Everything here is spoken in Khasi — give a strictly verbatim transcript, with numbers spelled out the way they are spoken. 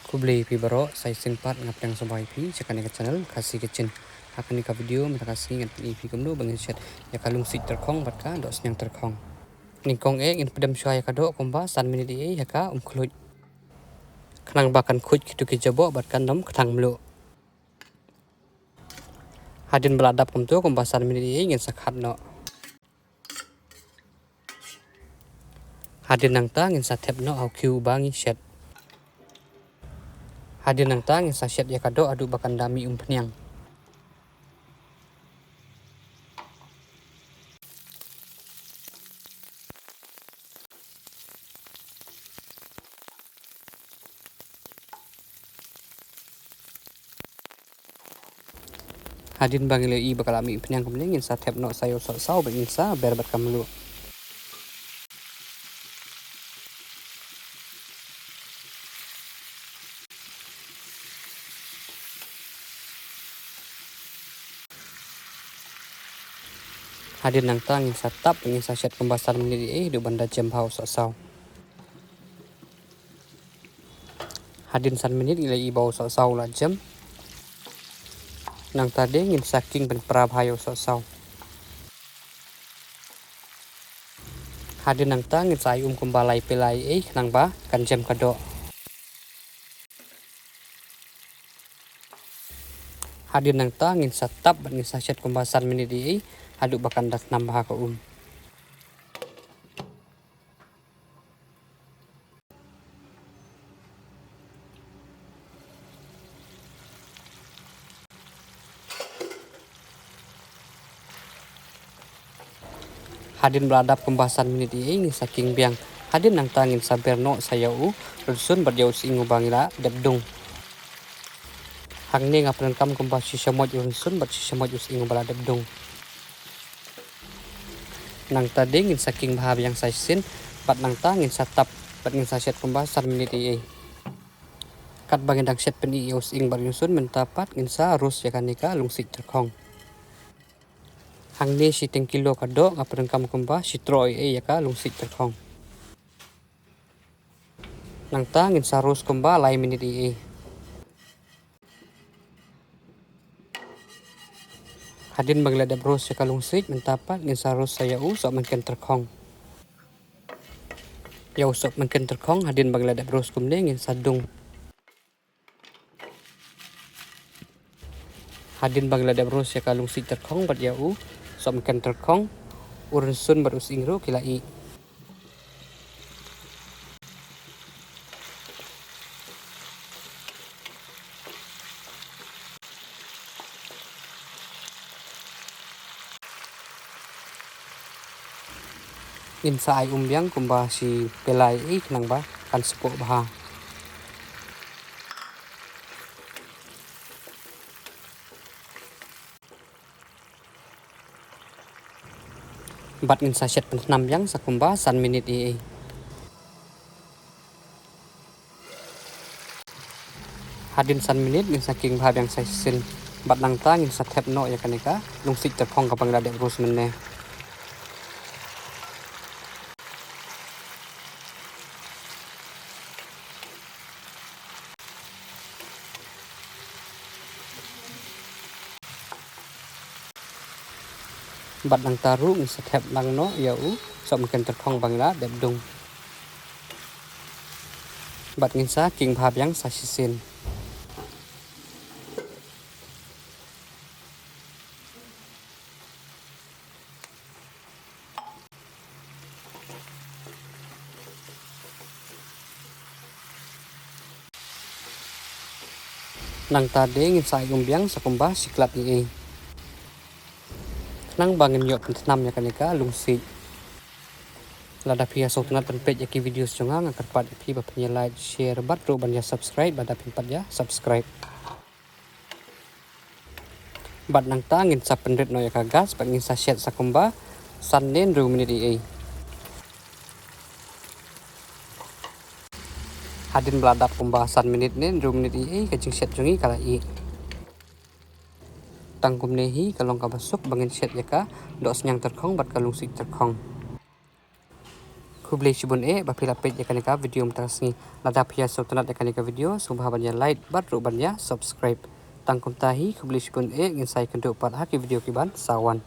Khublei phi baroh, sa shisien pat nga pdiang sngewbha ïa phi sha kane ka channel Khasi Kitchen. Ha kane ka video mynta ka sngi ngan pyni ïa phi kumno ba ngin shet ïa ka lungsiej tyrkhong bad ka dohsniang tyrkhong. Nyngkong eh ngin pdem shuwa ïa ka doh kumba san minit ïa ka um khluit, khnang ba kan khuid kito ki jaboh bad kan ym kthang mluh. Hadien ba la dap kumto kumba san minit ïa ngin sa khat noh. Hadien nangta ngin sa thep noh ha u khiew ba ngi shet. Hadien nangta ngin sa shet ïa ka doh haduh ba kan da mih umphniang. Hadien ba ngi la ïohi ba ka la mih phniang kumne, ngin sa thep noh sa ïa u sohsaw bad ngin sa ber bad ka mluh. Hadien nangta ngin sa tap, ngin sa shet kumba san minit ïa, haduh ban da jem bha u sohsaw. Hadien san minit ngi la ïohi ba u sohsaw u la jem. Nangta de ngin sa king pynpra bha ïa u sohsaw. Hadien nangta ngin sa ai um kumba lai pela ïa, khnang ba kan jem ka doh. Hadien nangta ngin sa tap bad ngin sa shet kumba san minit ïa, haduh ba kan da tnam bha ka um. Hadien ba la dap kumba san minit ïa, ngin sa king biang. Hadien nangta ngin sa ber noh sa ïa u rynsun bad ïa u sying uba ngi la dep dung. Hangne nga pyndonkam kumba shi shamoit u rynsun bad shi shamoit u sying uba la dep dung. Nangta de ngin sa king bha biang sa shisien, bad nangta ngin sa tap bad ngin sa shet kumba san minit ïa. Katba ngin dang shet pyni ïa u sying bad rynsun, mynta pat ngin sa roast ïa kane ka lungsiej tyrkhong. Hangne shiteng kilo ka doh nga pyndonkam kumba shi troh ïa ka lungsiej tyrkhong. Nangta ngin sa roast kumba lai minit ïa. Hadien ba ngi la dep roast ïa ka lungsiej, mynta pat ngin sa roast sa ïa u sohmynken tyrkhong. Ïa u sohmynken tyrkhong hadien ba ngi la dep roast kumne ngin sa dung. Hadien ba ngi la dep roast ïa ka lungsiej tyrkhong bad ïa u sohmynken tyrkhong, u rynsun bad u sying ruh ki la ih. Ngin sa ai um biang kumba shi pela ïa, khnang ba kan spah bha. Bad ngin sa shet pynthnam biang sa kumba san minit ïa. Hadien san minit ngin sa king bha biang sa shisien. Bad nangta ngin sa thep noh ïa kane ka lungsiej tyrkhong kaba ngi la dep roast mynne. Bad nangta ruh ngin sa thep lang noh ïa u sohmynken tyrkhong ba ngi la dep dung. Bad ngin sa king bha biang sa shisien. Nangta de ngin sa ai um biang sa kumba shi klat ïa. Khnang ba ngin ïoh pynthnam ïa kane ka lungsiej. Lada phi ïa sngewtynnat ban peit ïa ki videos jong nga, nga kyrpad ïa phi ba phin ïa like, share bad ruh ban ïa subscribe lada phim pat ïa subscribe. Bad nangta ngin sa pynrit noh ïa ka gas bad ngin sa shet sa kumba san ne hynriew minit ïa. Hadien ba la dap kumba san minit ne hynriew minit ïa, ka jingshet jong ngi ka la ih. Tang kumne hi ka long kaba suk ba ngin shet ïa ka dohsniang tyrkhong bad ka lungsiej tyrkhong. Khublei shibun eh ba phi la peit ïa kane ka video mynta ka sngi. Lada phi ïa sngewtynnat ïa kane ka video, sngewbha ban ïa like bad ruh ban ïa subscribe. Tang kumta hi, khublei shibun eh, ngin sa ïakynduh pat ha ki video ki ban sa wan.